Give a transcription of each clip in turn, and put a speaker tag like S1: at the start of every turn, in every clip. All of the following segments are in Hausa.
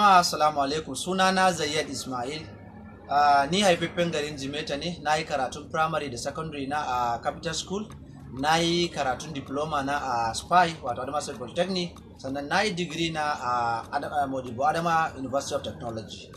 S1: Jama'a, assalamu alaikum. Sunana Zayyad Ismail. Ni haifaffen garin Jimeta ne. Na yi karatun primary da secondary na a Capital School. Na yi karatun diploma na a SPY, wato Adama State Polytechnic. Sannan na yi digiri na a Modibo Adama University of Technology.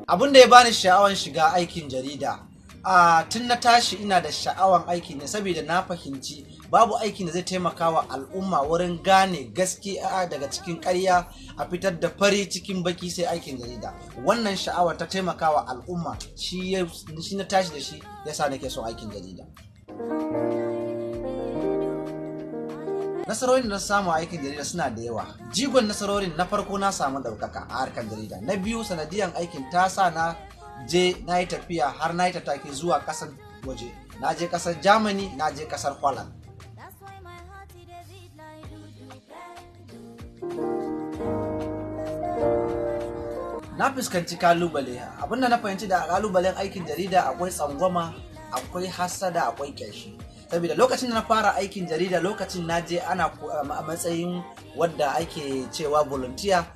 S1: Abin da ya bani sha'awan shiga aikin jarida, a tun na tashi ina da sha'awan aiki ne, saboda na fahimci babu aikin da zai taimaka wa al'umma wurin gane gaskiya daga cikin ƙarya, a fitar da fari cikin baki, sai aikin jarida. Wannan sha'awar ta taimaka wa al'umma shi na tashi da shi, yasa nake son aikin jarida. Nasarorin da na samu a aikin jarida suna da yawa. Jigon nasarorin, na farko, na samu ɗaukaka a harkar jarida. Na biyu, sanadiyan aikin ta sa na je na yi tafiya, har na yi tattaki zuwa ƙasar waje. Na je ƙasar Germany, na je ƙasar Holland.
S2: That's why my heart it a beat like do do do.
S1: Na fuskanci kalubale. Abinda na fahimci da kalubalen aikin jarida, akwai tsangwama, akwai hasada, akwai kyashi, saboda lokacin da na fara aikin jarida, lokacin na je ana a matsayin wadda ake cewa volunteer,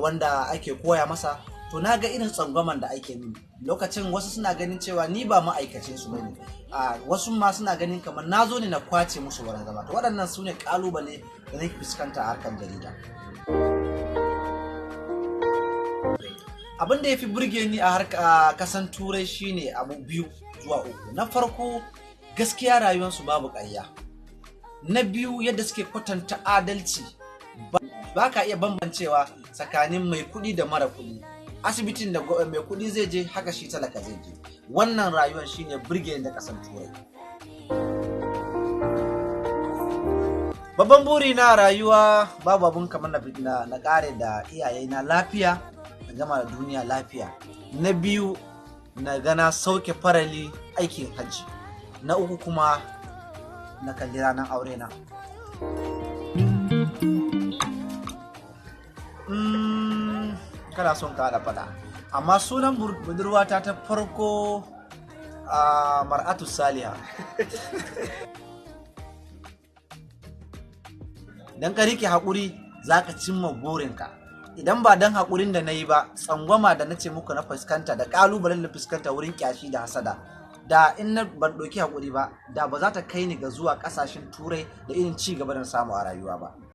S1: wanda ake koya masa. To, na ga irin tsangwaman da ake mini lokacin. Wasu suna ganin cewa ni ba ma'aikacin su bane, wasu ma suna ganin kamar na zo ne na kwace musu wurin zama. To, waɗannan su ne kalubale da nake fuskanta a harkar jarida. Abin da ya fi burge ni a harka kasan Turai shine abu biyu zuwa uku. Na farko, gaskiya, rayuwarsu babu ƙarya. Na biyu, yadda suke kwatanta adalci, ba ka iya bambancewa tsakanin mai kuɗi da mara kuɗi. Asibitin da mai kuɗi zai je, haka shi talaka zai je. Wannan rayuwar shine burge ni da kasan Turai. Babban buri na rayuwa, babu abun kamar na kare da iyayena lafiya, na gama da duniya lafiya. Na biyu, na gana sauke farali aikin hajji. Na uku kuma, na kalli ranar aure na. Kana son ka haɗa faɗa, amma sunan budurwata ta farko a Mar'atu Saliha. Dan ka rike haƙuri, za ka cimma burinka. Idan ba dan haƙurin da na yi ba, tsangwama da na ce muku na fuskanta da ƙalubalen da fuskanta wurin ƙyashi da hasada, da in na ban ɗauki haƙuri ba, da ba za ta kai ni ga zuwa ƙasashen Turai da irin ci gaba da na samu a rayuwa ba.